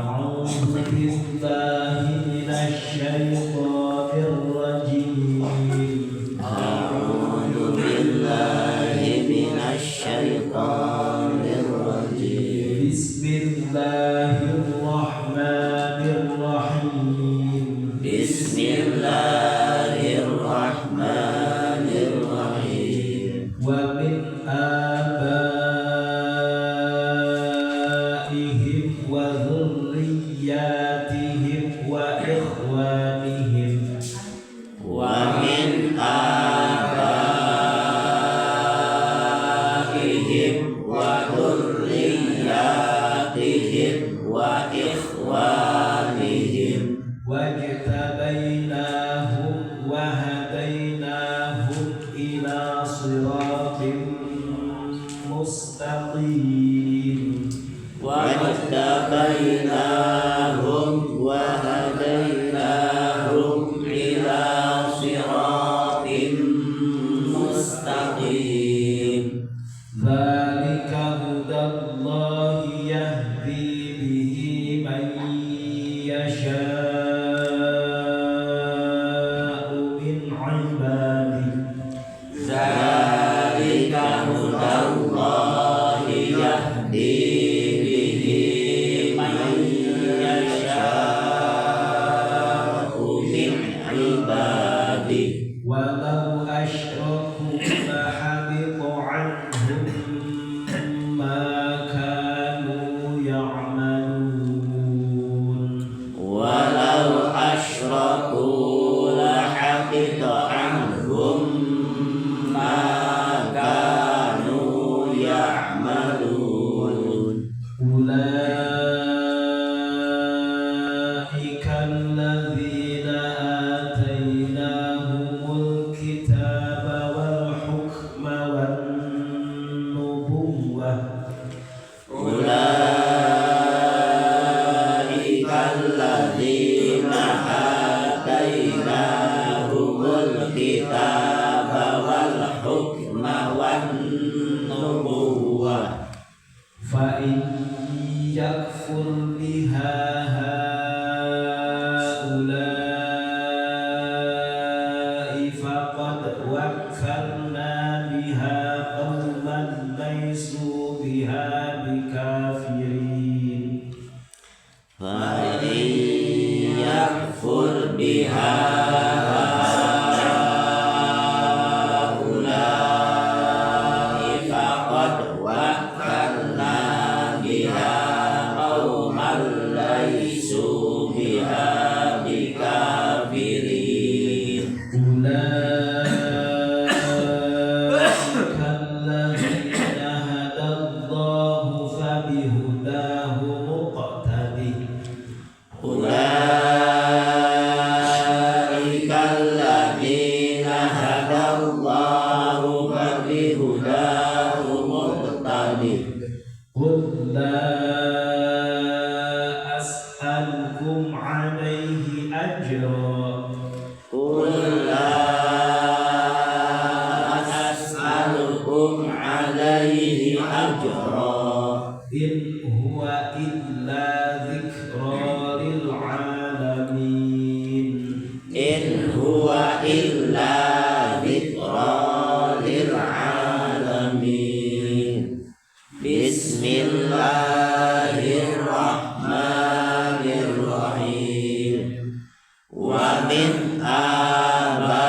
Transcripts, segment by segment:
أعوذ بالله من الشيطان الرجيم. أعوذ بالله من الشيطان الرجيم. بسم الله الرحمن الرحيم. بسم الله الرحمن الرحيم. ومن آبائهم وذرياتهم وإخوانهم. ومن آبائهم وذرياتهم وإخوانهم. واجتبيناهم وهديناهم إلى صراط مستقيم. واجتبيناهم وهديناهم إلى صراط مستقيم. ذلك هدى الله يهدي به من يشاء من عباده. ذلك هدى الله يهدي به من يشاء من عباده. ولو أشركوا لحبط عنهم ما كانوا يعملون. ولو أشركوا لحبط عنهم ما كانوا يعملون. أولئك الذين آتيناهم الكتاب والحكم والنبوة. أولئك الذين آتيناهم الكتاب والحكم والنبوة. فإن يكفر بها هؤلاء فقد وكلنا بها قوما ليسوا بها بكافرين. فإن يكفر بها هؤلاء فقد وكلنا بها قوما ليسوا بها بكافرين. أولئك الذين هدى الله فبهداه مقتده. أولئك الذين هدى الله فبهداه مقتده. قل لا أسألكم عليه أجرا. قل لا أسألكم عليه أجرا. إن هو إلا ذكرى للعالمين. إن هو إلا ذكرى للعالمين. بسم الله الرحمن الرحيم. ومن آبائهم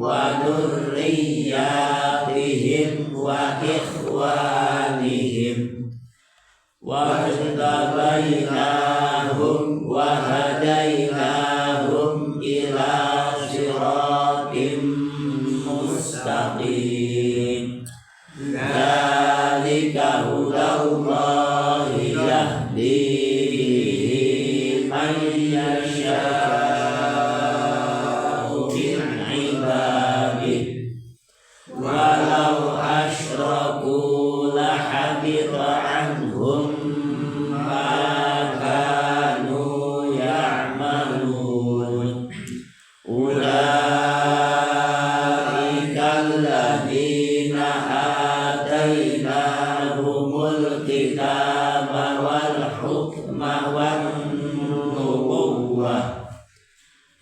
وذرياتهم وإخوانهم واجتبيناهم وهديناهم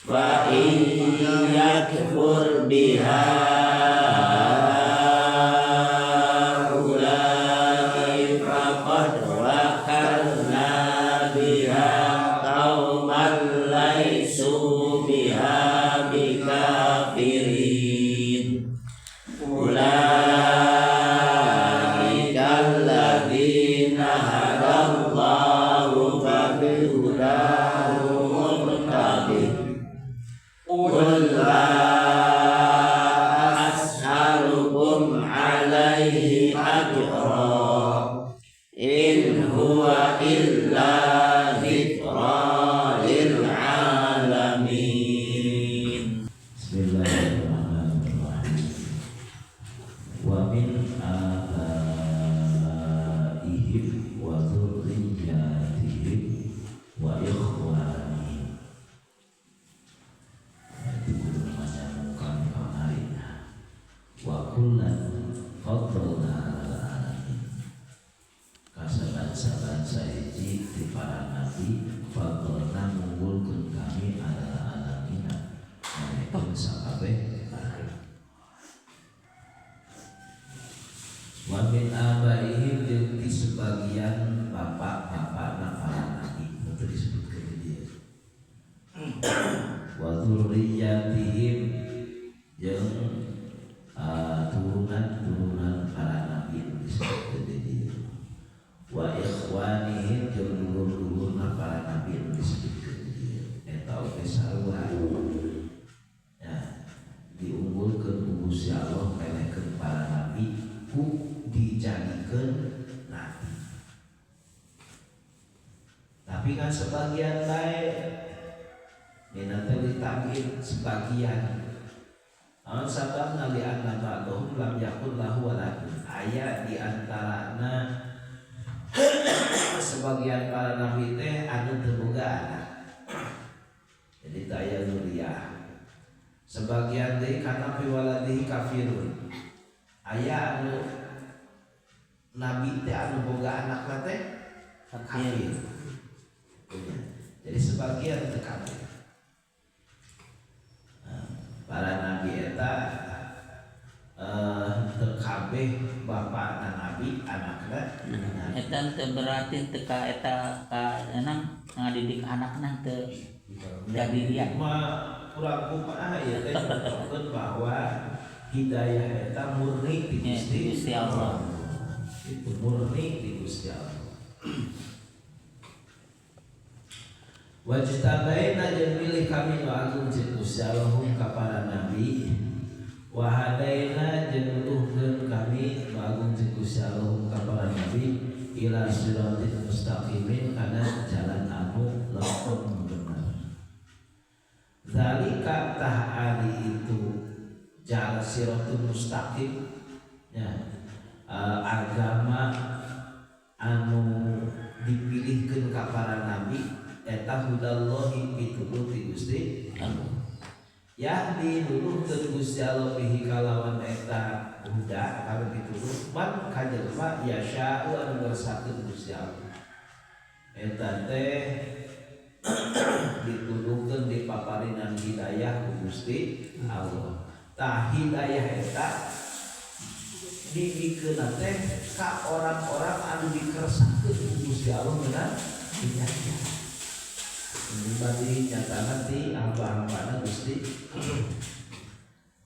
Fa in yakfur biha haula'i faqad wakalna biha qauman laisu biha bikafirin. Ulaika alladzina hadallahu fabihudahu muqtadi. Qul la as'alukum alaihi ajra in huwa illa dzikra lil alamin. Bismillahirrahmanirrahim. Wa min abaihim wa dzurriyyatihim wa ikhwanihim. Itu kudu menyambungkan kemarin. Wa kullan faddalna 'alal alamin. Kasaban-saban hiji ti para nabi faddalna ngunggulkeun kami 'alal alamina. Nalikeun sakabeh. Wa min abaihim jeung ti sebagian bapak-bapakna para nabi itu disebutkeun di dieu. Wa dzurriyyatihim jeung turunan-turunan para nabi itu disebutkeun di dieu. Wa ikhwanihim jeung dulur-dulurna para nabi itu disebutkeun di dieu. Eta oge sarua. Ya, diunggulkeun ku Gusti Allah melehkeun para nabi ku dijadikeun nabi. Tapi kan sebagian bae dina teh ditamkin sebagian. Naon sababna li anna ba'dhum lam yakun lahu waladun. Aya di antarana sebagian para nabi teh anu teu boga anak. Jadi teu aya zuriyah. Sebagian deui kana fi waladihi kafirun. Aya anu nabi teh anu boga anakna teh kafir. Jadi sebagian teu kafir. Nah, para nabi eta teu kabeh bapakna nabi anakna nabi. Eta teu berarti teu ka eta ka enang ngadidik anakna teu jadi dia. Mah kurang kumaha ieu teh nyontohkeun bahwa hidayah eta murni ti Ya, Gusti Gusti Allah. Itu murni ti Gusti Allah. Wajtabaina jeung milih kami nu agung jeung Gusti Allah hum ka para nabi. Wa hadaina jeung nuduhkeun kami nu agung jeung Gusti Allah hum ka para nabi ila siratin mustaqimin kana jalan anu lempeng bener. Zalika tah ari itu jalan siratul mustaqim ya, agama anu dipilihkeun ka para nabi eta hudallahi pituduh ti Gusti Allah. Yahdi nuduhkeun Gusti Allah bihi kalawan eta huda kana pituduh man ka jelema yasya'u anu ngersakeun Gusti Allah. Eta teh dituduhkeun dipaparinan hidayah ku Gusti Allah. Tah hidayah eta dibikeun teh ka orang-orang anu dikersakeun ku Gusti Allah ngeunaan hidayah. Ini berarti nyatana ti hamba-hambana Gusti.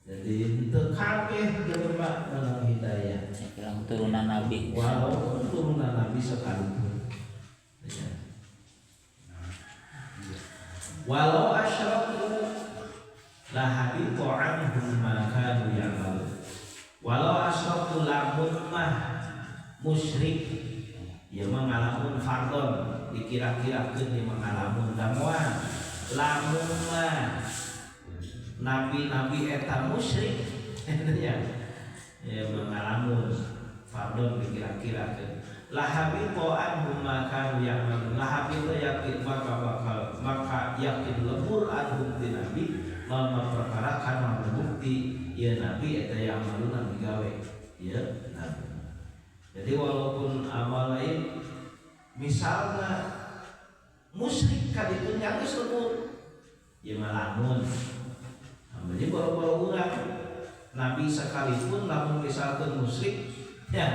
Jadi teu kabeh jelema menang hidayah. Saya kira turunan nabi. Walaupun turunan nabi sekalipun. Ya. Walau asyraku la habita anhum ma kanu ya'malun. Walau asyraku lamun mah musyrik ya mah ngalamun fardon dikira-kirakeun ieu mah ngalamun damoan lamun mah nabi-nabi eta musyrik ya ya mah ngalamun fardon dikira-kirakeun la habita anhum ma kanu ya'malun la habita yakin maka bakal maka yakin lebur anhum ti nabi mama perkara kana bukti ieu nabi eta ya'maluna migawe ieu nabi. Jadi walaupun amal lain misalnya musyrik kaditu nya geus lebur Ieu mah lamun. Jadi boro-boro urang nabi sekalipun lamun misalkan musyrik ya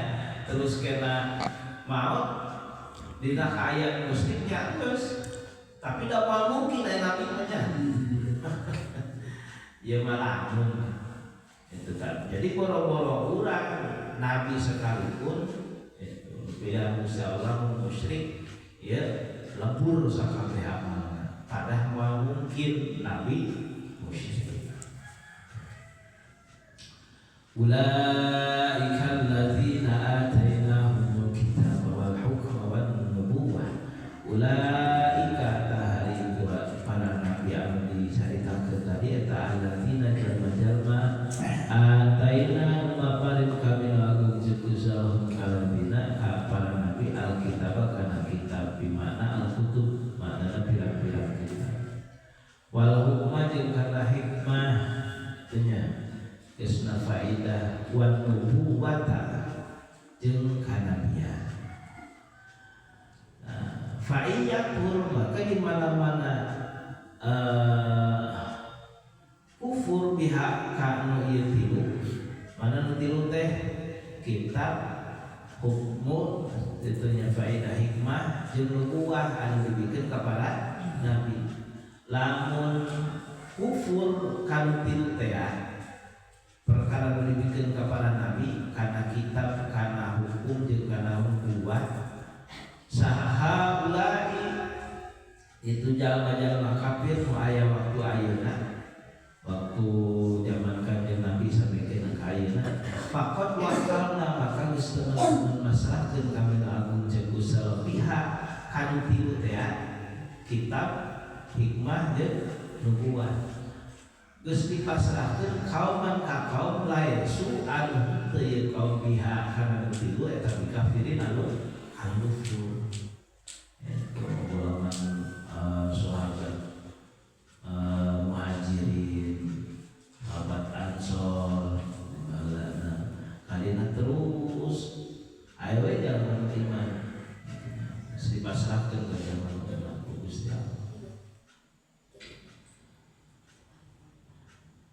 terus kena maut dina kaayaan musyriknya terus tapi da moal mungkin aya nabi mah nya. Ieu mah lamun itu kan. Jadi boro-boro urang nabi sekalipun itu bila Gusti Allah musyrik ya lebur sakabeh amalna. Padahal moal mungkin nabi musyrik. Ulaika alladzina atainahumul kitaba wal hukma wan nubuwah. Ulaika tahari para nabi anu dicaritakeun tadi eta alladzina jalma-jalma ataina maparin kami agung jeung kaladzina ka para nabi alkitaba kana kitab bimana alkutub maknana pirang-pirang kitab wal hukma jeung kana hikmah teh nya isna faidah wan nubuwata jeung kanabian. Nah, fa'iyakfur maka di mana-mana kufur pihak ka nu ieu tilu, mana nu tilu teh kitab, hukmu, itunya faidah hikmah jeung nubuwah anu dibikeun ka para nabi. Lamun kufur ka nu tilu teh perkara nu dibikeun ka para nabi kana kitab, kana hukum jeung kana nubuwah, saha ulai itu jalma-jalma kafir nu aya waktu ayeuna, waktu zaman Kanjeng Nabi sampai ka ayeuna, faqad wakalna maka geus teman-teman masrahkeun kami nu agung jeung usaha pihak kanu tilu teh kitab, hikmah jeung nubuwah. Geus dipasrahkeun kauman ka kaum lain su anu teu ieu kaum pihak kana nu tilu eta kafirin anu kufur. Itu golongan sahabat muhajirin, sahabat ansor, kalina terus ayo we jalan iman geus dipasrahkeun ka zaman Gusti Allah.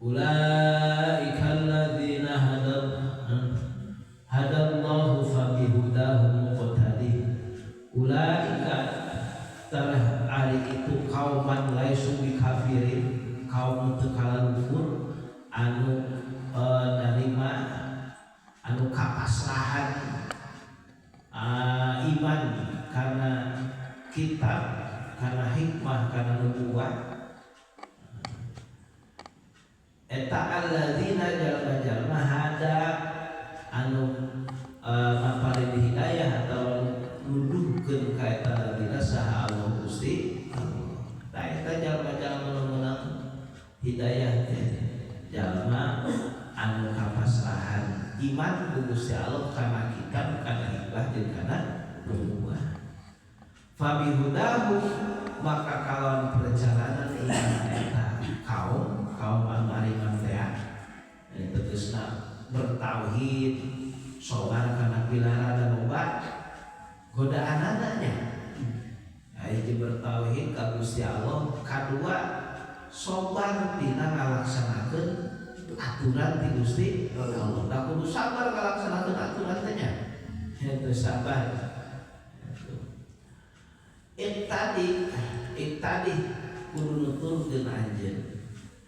Ulaika alladzina hadallahu fabihudahum muqtadi. Ulaika tarah ari itu kauman laisu bikafirin, kaum teu kalalufur anu narima anu kapasrahan iman karena kitab, karena hikmah, karena nubuwah. Eta alladzina jalma-jalma hada anu maparin hidayah atau nuduhkeun ka eta alladzina saha Allah Gusti Allah. Tah eta jalma-jalma nu meunang hidayah teh jalma anu kapasrahan iman ku Gusti Allah kana kitab, kana hikmah jeung kana nubuwah. Fabihudahu maka kalawan perjalanan iman eta kaum kaum anu ariman teh tegasna bertauhid, sabar kana pilara dan obat godaanana nya. Hiji bertauhid ka Gusti Allah, kadua sabar dina ngalaksanakeun aturan ti Gusti Allah. Da kudu sabar ngalaksanakeun aturan teh nya. Henteu sabar. Tadi kudu nuturkeun anjeun.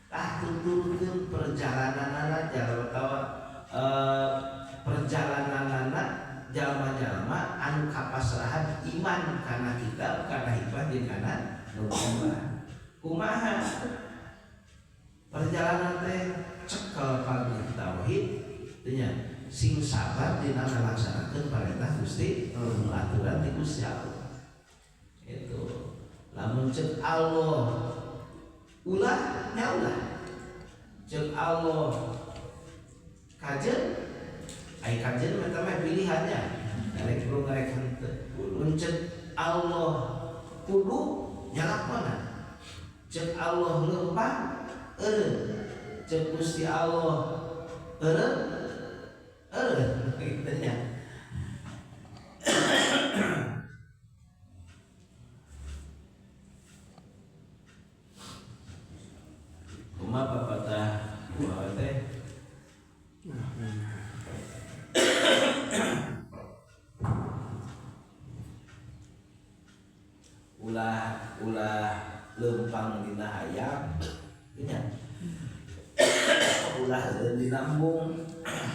Tah tuturkeun perjalananana jalma atawa perjalananana jalma-jalma anu kapasrahan iman kana kitab, kana hikmah jeung kana nubuwah. Kumaha perjalanan teh cekel pagi tauhid teh nya, sing sabar dina ngalaksanakeun perintah Gusti Allah, aturan ti Gusti Allah. Itu lamun cek Allah ulah nya ulah, cek Allah kajen ai kajen mah mah pilihannya rek perlu ngarek henteu. Mun cek Allah kudu nya lakona, cek Allah leumpang eureun, cek Gusti Allah eureun eureun kitu nya. Kumaha papatah kumaha teh? Ulah ulah lempang dina hayam nya. Ulah eureun dina embung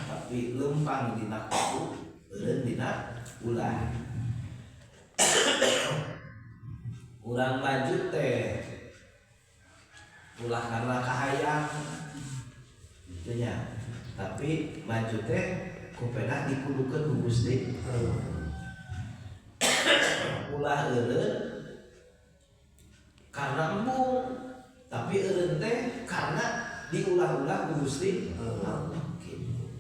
tapi lempang dina kuku eureun dina ulah. Urang maju teh ulah karena kahayang gitu nya, tapi maju teh kupedah dikudukeun ku Gusti. Ulah eureun karena embung tapi eureun teh karena diulah-ulah ku Gusti Allah gitu.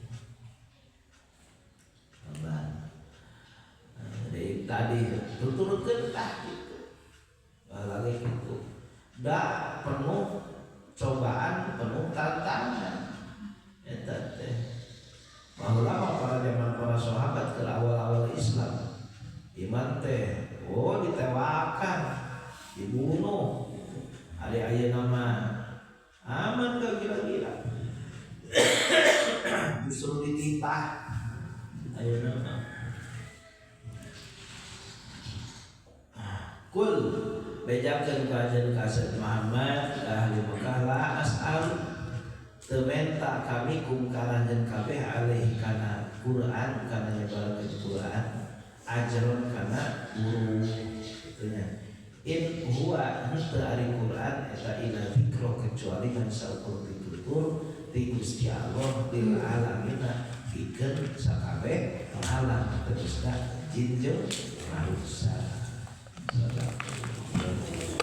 Dari tadi turut-turutkeun tah gitu. Lagi gitu. Da penuh cobaan, penuh tantangan. Eta teh. Baheula mah para zaman para sahabat ke awal-awal Islam, iman teh oh ditewakan, dibunuh. Ari ayeuna mah aman gak gila-gila. Justru dititah ayeuna mah. Kul bejakeun ka anjeun ka Sayyid Muhammad ka ahli Mekah la as'al teu menta kami kum ka anjeun kabeh alaihi kana Quran kana nyebarkeun Quran ajron kana buruh kitu nya. In huwa henteu ari Quran eta ila zikra kecuali ngan saukur pitutur ti Gusti Allah lil alamina pikeun sakabeh alam tegasna jin jeung manusia. Sadaqallahu.